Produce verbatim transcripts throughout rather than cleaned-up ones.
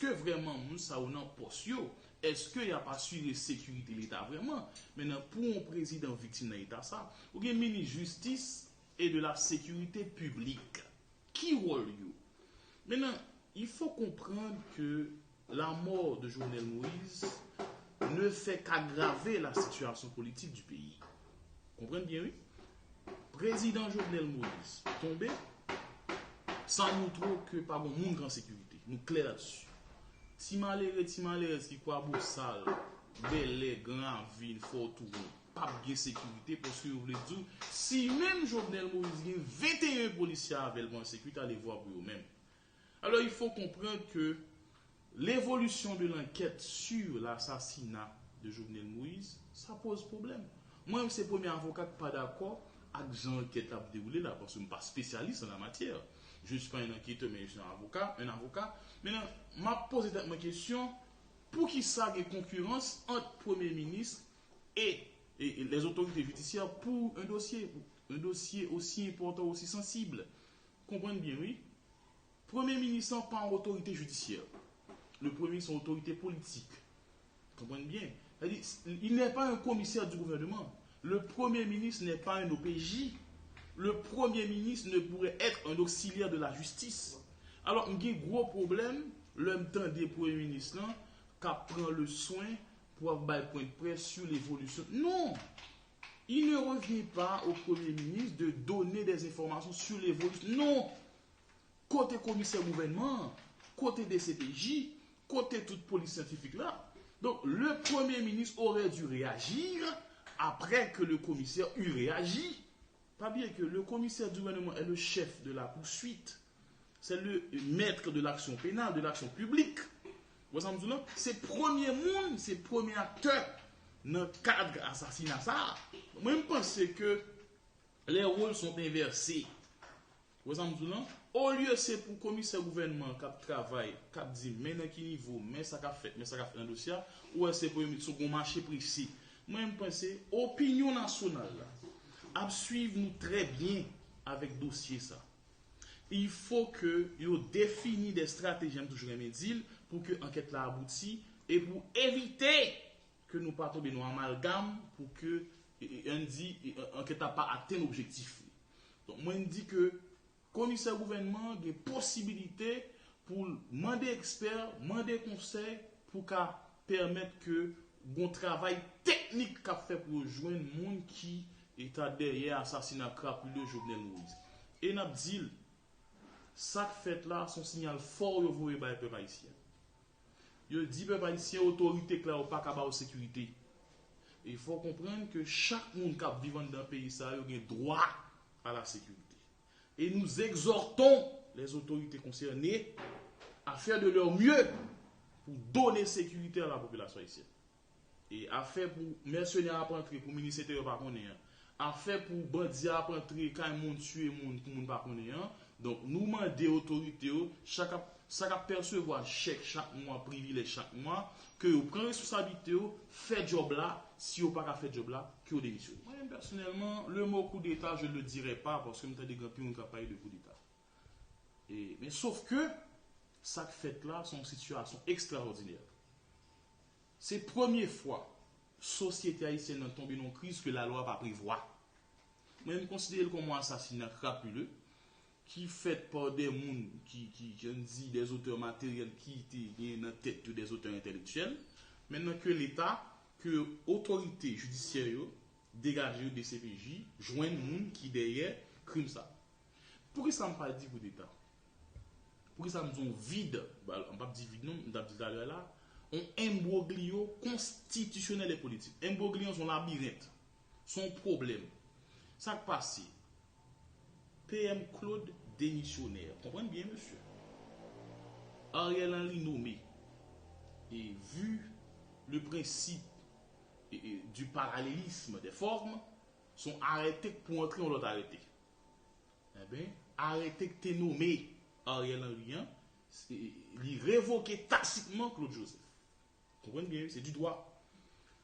ke vrèman moun sa yo nan pòs yo? Èske y ap asire sekirite Leta vrèman? Mentnan, pou yon prezidan viktim nan eta sa, ou gen minis jistis e de la sekirite piblik. Ki wòl yo? Maintenant, il faut comprendre que la mort de Jovenel Moïse ne fait qu'aggraver la situation politique du pays. Konprann byen, wi. Prezidan Jovenel Moïse tonbe, sa montre ke pa gen moun ki an sekirite. Nou klè ladsi. Ti malere, ti malerèz ki Kwabosal, Bèlè, Gran Ravin, Fòtouni, p ap gen sekirite paske yo vle di w, si menm Jovenel Moïse gen venteyen polisye avè l pou an sekirite, alevwa pou yo menm. Alors, il faut comprendre que l'évolution de l'enquête sur l'assassinat de Jovenel Moïse, ça pose problème. Mwen, se premye avoka ki pa dakò ak jan ankèt la ap dewoule la, paske m pa spesyalis an la matyè. Je suis pas un enquêteur, mais je suis un avocat, un avocat. Maintenant, m ap poze tèt mwen kesyon, poukisa gen konkirans ant premye minis e, e, e les autorités judiciaires pour un dossier, un dossier aussi important, aussi sensible? Konprann byen, wi. Premye minis lan pa yon otorite jidisyè. Le premye minis se yon otorite politik. Konprann byen. Sa di, il n'est pas un commissaire du gouvernement. Le premier ministre n'est pas un O P J. Le premier ministre ne pourrait être un auxiliaire de la justice. Alò, m gen gwo pwoblèm lè m tande premye minis lan k ap pran le swen pou ap bay pwen de près sur l'évolution. Non! Il ne revient pas au Premier ministre de donner des informations sur l'évolution. Non! Kote komisè gouvènman an? Kote D C P J? Kote tout polis syantifik la? Donc, le Premier ministre aurait dû réagir après que le commissaire eut réagi. Pas bien que le commissaire du gouvernement est le chef de la poursuite. C'est le maître de l'action pénale, de l'action publique. Ou wè sa m di w la? Se premye moun, se premye aktè nan kad asasina sa a. Mwen, m panse ke les rôles sont inversés. Ou wè sa m di w la? Olye se pou komisè gouvènman k ap travay, k ap di men nan ki nivo, men sa k ap fèt, men sa k ap fèt nan dosye a, ou wè se premye minis, se yon mache prese. Mwen, m panse opinyon nasyonal la ap swiv nou trè byen avèk dosye sa. Il faut que yo defini des stratégies, m toujou renmen di l, pou ke ankèt la abouti e pou evite ke nou pa tonbe nan amalgam, pou ke, e, e, ann di, e, ankèt la pa atenn objektif li. Donk, mwen, m di ke komisè gouvènman an gen posibilite pou l mande ekspè, mande konsèy pou ka pèmèt ke gon travay teknik k ap fèt pou yo jwenn moun ki e ta dèyè asasina krapile Jovenel Moïse. E n ap di l, sa k fèt la, se yon siyal fò yo voye bay pèp ayisyen. Yo di pèp ayisyen otorite k la yo pa ka ba yo sekirite. E fò w konprann ke chak moun k ap viv anndan peyi sa yo gen dwa a la sekirite. Et nous exhortons les autorités concernées à faire de leur mieux pour donner sécurité à la population haïtienne. E afè pou mèsenè ap antre pou minis enteryè pa konnen an, afè pou bandi ap antre kay moun tiye moun pou moun pa konnen an, donk nou mande otorite yo, chak ap, sa k ap pèsevwa chèk chak mwa, privilèj chak mwa, ke yo pran responsablite yo, fè djòb la, si yo pa ka fè djòb la, ke yo demisyone. Mwen menm pèsonèlman, le mot koudeta, je le dirai pas, paske m tande gen anpil moun k ap pale de koudeta. E, men sof ke, sa k fèt la, se yon sitiyasyon ekstraòdinè. Se premye fwa sosyete ayisyèn nan tonbe nan yon kriz ke lalwa pa prevwa. Mwen, m konsidere l kòm yon asasina krapile ki fèt pa de moun ki, ki, ki, ann di, des auteurs matériels ki te gen nan tèt yo des auteurs intellectuels. Mentnan ke Leta, ke otorite jidisyè yo, degaje yo, D C P J, jwenn moun ki dèyè krim sa. Poukisa m pa di koudeta? Poukisa m di yon vid, ba, m p ap di vid non, m t ap di talè la, yon enbwogliyo konstitisyonèl e politik. Enbwogliyo se yon labirent, se yon pwoblèm. Sa k pase? P M Claude demisyonè. Konprann byen, mesye. Ariel Henry nome. E vu le principe e, e, du parallélisme des formes, se yon arete k pou antre yon lòt arete. Enben, arete k te nome Ariel Henry an, se, li revoke tasitman Claude Joseph. Konprann byen, wi, se du droit.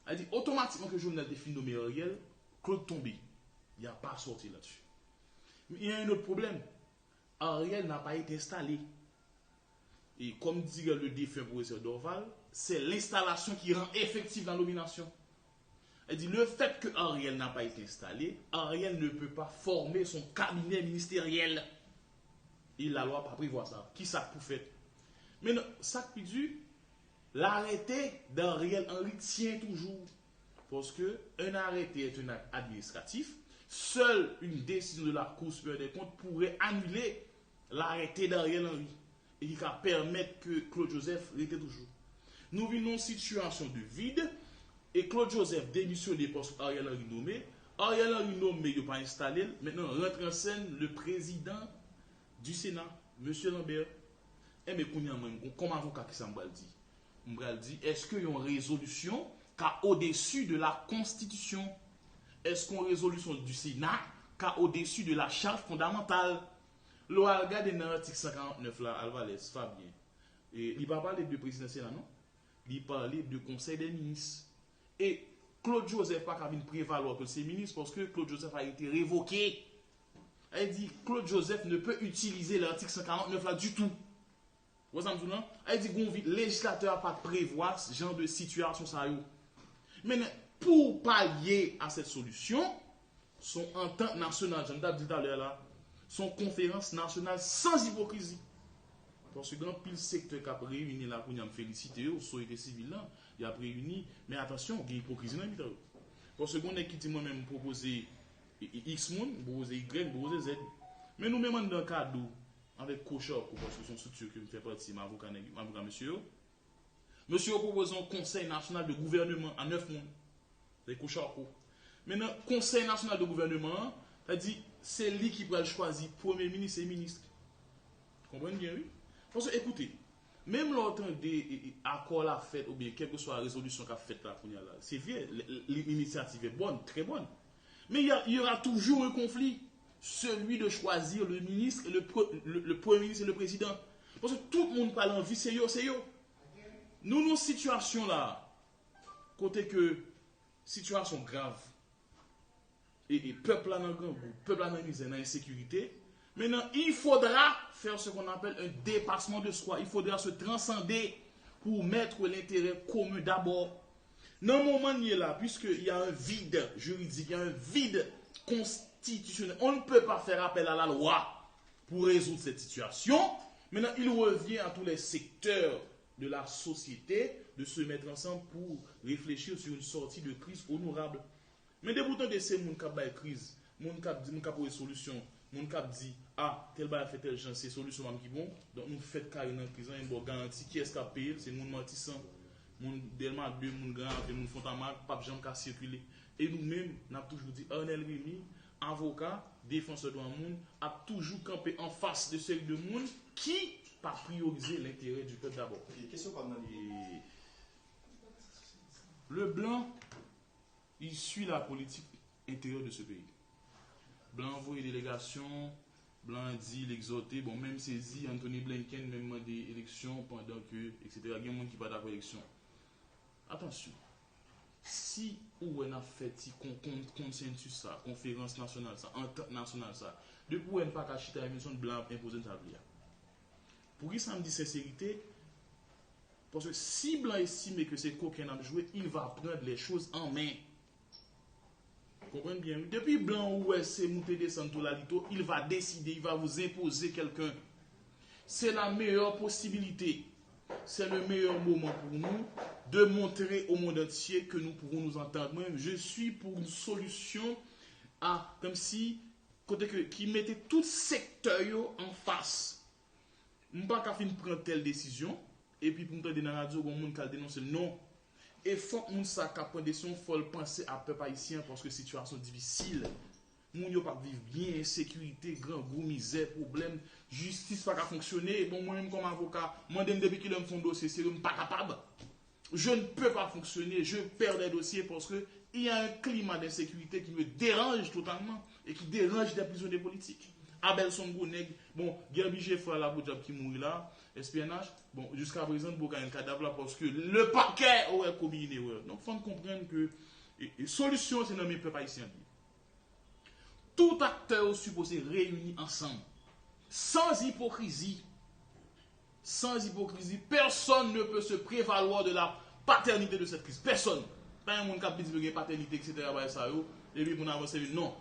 Sa di, otomatikman ke Jovenel te fin nome Ariel, Claude tonbe. Y a pas sorti là-dessus. Men il y a un autre problème. Ariel n'a pas été installé. Et comme dirait le défunt professeur Dorval, c'est l'installation qui rend effective la nomination. Elle dit, le fait que Ariel n'a pas été installé, Ariel ne peut pas former son cabinet ministériel. E lalwa pa prevwa sa. Kisa k pou fèt? Men sa k pi di, l'arrêté d'Ariel Henry tient toujours. Parce que un arrêté est un acte administratif. Seule une décision de la Cour supérieure des comptes pourrait annuler l'arrêté d'Ariel Henry et ki ka pèmèt ke Claude Joseph rete toujou. Nou vin nan yon sitiyasyon de vid e Claude Joseph demisyone paske Ariel Henry nome. Ariel Henry nome, yo pa enstale l. Maintenant, rentre en scène le président du Sénat, Monsieur Lambert. Enben, kounye a mwen, kòm avoka, kisa m pral di? M pral di, èske yon rezolisyon ka odesi de la konstitisyon? Èske yon rezolisyon du Sénat ka odesi de la chart fondamentale? Lè w al gade nan atik san karant nèf la, Alvarez, Fabien, e li pa pale de prezidan Sena non. Li pale de konsèy dè minis. E Claude Joseph pa ka vin prevalwa ke l se minis paske Claude Joseph a été révoqué. Sa vle di, Claude Joseph ne peut utiliser l'article cent quarante-neuf là du tout. Ou wè sa m di w lan? Sa vle di, gon vi, lejislatè a pa t prevwa jan de sitiyasyon sa yo. Men pou palye a cette solution, se yon antant nasyonal, jan m t ap di talè a la, se yon konferans nasyonal sans hypocrisie. Paske gen anpil sektè k ap reyini la kounye a, m felisite yo, sosyete sivil lan, y ap reyini, men atansyon, gen ipokrizi nan mitan yo. Paske gon nèg ki di mwen menm m pwopoze i- i- X moun, m pwopoze Y, m pwopoze Z. Men nou menm anndan kado, avèk Kocharko, paske se yon estrikti ke m fè pati, m avoka nèg, m avoka mesye yo. Mesye yo pwopoze yon konsèy nasyonal de gouvènman a nèf moun. Se Kocharko. Men nan konsèy nasyonal de gouvènman an, sa di, se li ki pral chwazi premye minis e minis. Konprann byen, wi. Paske, ekoute, menm lè w tande e, e, akò la fèt oubyen kèlkeswa rezolisyon k ap fèt la kounye a la, se vre, l- l- l'initiative est bonne, très bonne. Mais il y a- il y aura toujours un conflit. Celui de choisir le ministre, et le, pre- le, le premier ministre et le président. Paske tout moun pral anvi se yo, se yo. Nou nan sitiyasyon la, kote ke sitiyasyon grav. E, e pèp la nan grangou, pèp la nan mizè, nan ensekirite. Maintenant, il faudra faire ce qu'on appelle un dépassement de soi. Il faudra se transcender pour mettre l'intérêt commun d'abord. Nan moman n ye la, puisque il y a un vide juridique, il y a un vide constitutionnel, on ne peut pas faire appel à la loi pour résoudre cette situation. Maintenant, il revient à tous les secteurs de la société de se mettre ensemble pour réfléchir sur une sortie de crise honorable. Men depi w tande se moun k ap bay kriz, moun k ap di, moun k ap pote solisyon, moun k ap di, a, tèl bagay fè tèl jan, se solisyon pa m ki bon, donk nou fèt kare nan kriz lan, e m ba w garanti kiyès k ap peye l, se moun Matisan, moun Dèlma de, moun Gran Ravin, moun Fontamag, p ap janm ka sikile. E nou menm, n ap toujou di Arnel Remy, avoka, defansè dwa moun, ap toujou kanpe anfas de seri de moun ki pa priyorize lenterè du pèp dabò. Ok, kesyon pa m nan li. Le blanc, il suit la politique intérieure de ce pays. Blanc voye delegasyon, blanc di, l egzòte, bon, menm sezi, Anthony Blinken menm mande eleksyon pandan ke, et cetera. Gen moun ki pa dakò eleksyon. Atansyon, si ou wè n ap fè ti kon- kon- konsensis sa, konferans nasyonal sa, antant nasyonal sa, depi w wè n pa ka chita emisyon, blan ap enpoze n sa l vle a. Poukisa m di senserite? Paske si blan estime ke se koken n ap jwe, il va prendre les choses en main. Konprann byen, wi. Depi blan ou wè se moute desann tou lalito, il va décider, il va vous imposer quelqu'un. C'est la meilleure possibilité. C'est le meilleur moment pour nous de montrer au monde entier que nous pouvons nous entendre. Mwen, je suis pour une solution à, comme si, kote ke, ki mete tout sektè yo an fas. M pa ka fin pran tèl desizyon, epi pou m tande nan radyo, gon moun k al denonse l. Non. E fòk moun sa k ap pran desizyon, fò l panse a pèp ayisyen an, paske sitiyasyon difisil. Moun yo p ap viv byen, ensekirite, grangou, mizè, pwoblèm, jistis pa ka fonksyone. Bon, mwen menm kòm avoka, mande m depi kilè m fè yon dosye serye, m pa kapab. Je ne peux pas fonctionner, je perds des dossiers parce que il y a un climat d'insécurité qui me dérange totalement et qui dérange des prisonniers politiques. Abelson Gwo Nèg, bon, Guerby Geffrard, la podyab ki mouri la, S P N H, bon, jiska prezan, nou poko jwenn kadav la paske le parquet aurait commis une erreur. Donk, fò n konprann ke e, e, solisyon se nan men pèp ayisyen an li ye. Tout aktè yo sipoze reyini ansanm, sans hypocrisie. Sans hypocrisie, personne ne peut se prévaloir de la paternité de cette crise. Personne. Pa gen moun k ap di gen patènite, et cetera, bagay sa yo, epi pou n avanse vit. Non.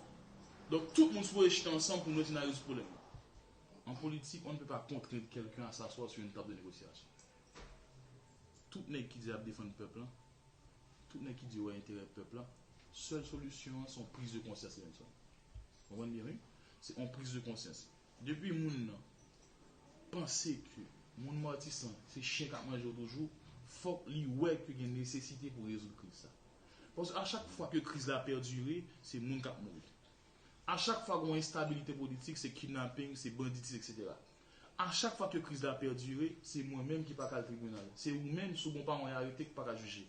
Donk, tout moun sipoze chita ansanm pou nou reyisi n a rezoud pwoblèm nan. An politik, on ne peut pas contraindre quelqu'un à s'asseoir sur une table de négociation. Tout nèg ki di ap defann pèp lan, tout nèg ki di yo wè enterè pèp la, sèl solisyon an se yon priz de konsyans, Evenson. Konprann byen, wi? Se yon priz de konsyans. Depi moun nan panse ke moun Matisan se chen k ap manje w toujou, fòk li wè ke gen nesesite pou rezoud kriz sa. Paske a chak fwa ke kriz la pèdire, se moun k ap mouri. A chak fwa gen yon enstabilite politik, se kidnaping, se banditis, et cetera. A chak fwa ke kriz la pèdire, se mwen menm ki pa ka al tribinal. Se ou menm, si w gen yon paran y arete, ki pa ka jije.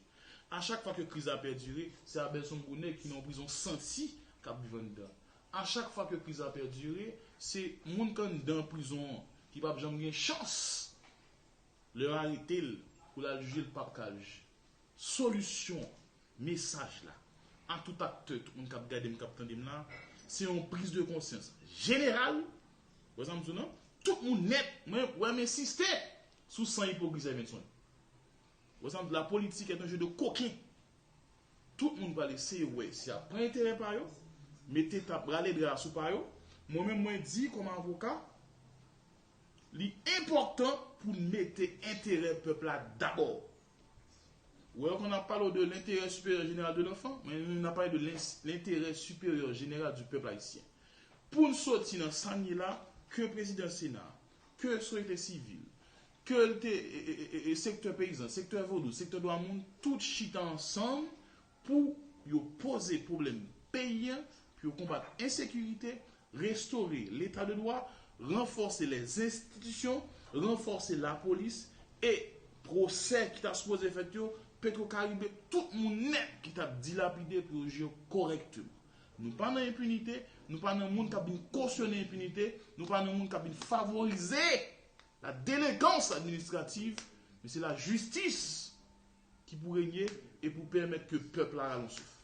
A chak fwa ke kriz la pèdire, se Abelson Brunet ki nan yon prizon santi k ap viv anndan. A chak fwa ke kriz la pèdire, se moun k anndan prizon an ki p ap janm gen chans lè yo arete l pou l al jije, l p ap ka al jije. Solisyon, mesaj la, a tout aktè, tout moun k ap gade m, k ap tande m la, se yon priz de konsyans jeneral. Wè sa m di w, non? Tout moun nèt, mwen, wè m ensiste sou sans hypocrisie, Evenson. Wè sa m di, la politique est un jeu de coquins. Tout moun pral eseye wè si y ap pran enterè pa yo, mete tap, rale dra sou pa yo. Mwen menm, mwen di kòm avoka, li enpòtan pou n mete enterè pèp la dabò. Wè, kan n ap pale de l'intérêt supérieur général de l'enfant, men nou n ap pale de l'in- l'intérêt supérieur général du peuple haïtien. Pou n soti nan sa n ye la, ke prezidan Sena, ke sosyete sivil, ke l te e, e, e, e, sektè peyizan, sektè vodou, sektè dwa moun, tout chita ansanm pou yo poze pwoblèm peyi a, pou yo konbat ensekirite, restore leta de dwa, ranfòse lèzenstitisyon, ranfòse lapolis e pwosè ki ta sipoze fèt yo, Petwokaribe, tout moun nèt ki t ap dilapide pou yo jije kòrèkteman. Nou pa nan enpinite, nou pa nan moun k ap vin kosyone enpinite, nou pa nan moun k ap vin favorize la délinquance administrative, men se lajistis ki pou renye e pou pèmèt ke pèp la rale yon souf.